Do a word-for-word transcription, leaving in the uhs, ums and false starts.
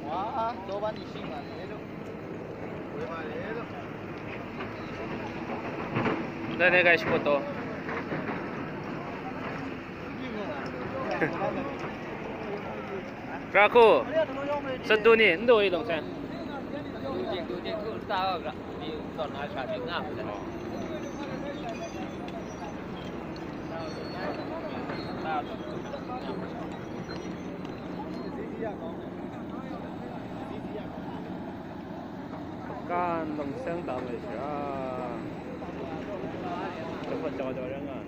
哇，早把你信了，来了，回吧，来了。 Dai ne guys, photo. Raku, satu ni, ndo i dong sen. Kan long seng ta mai sha. Cepat jauh-jauh jangan.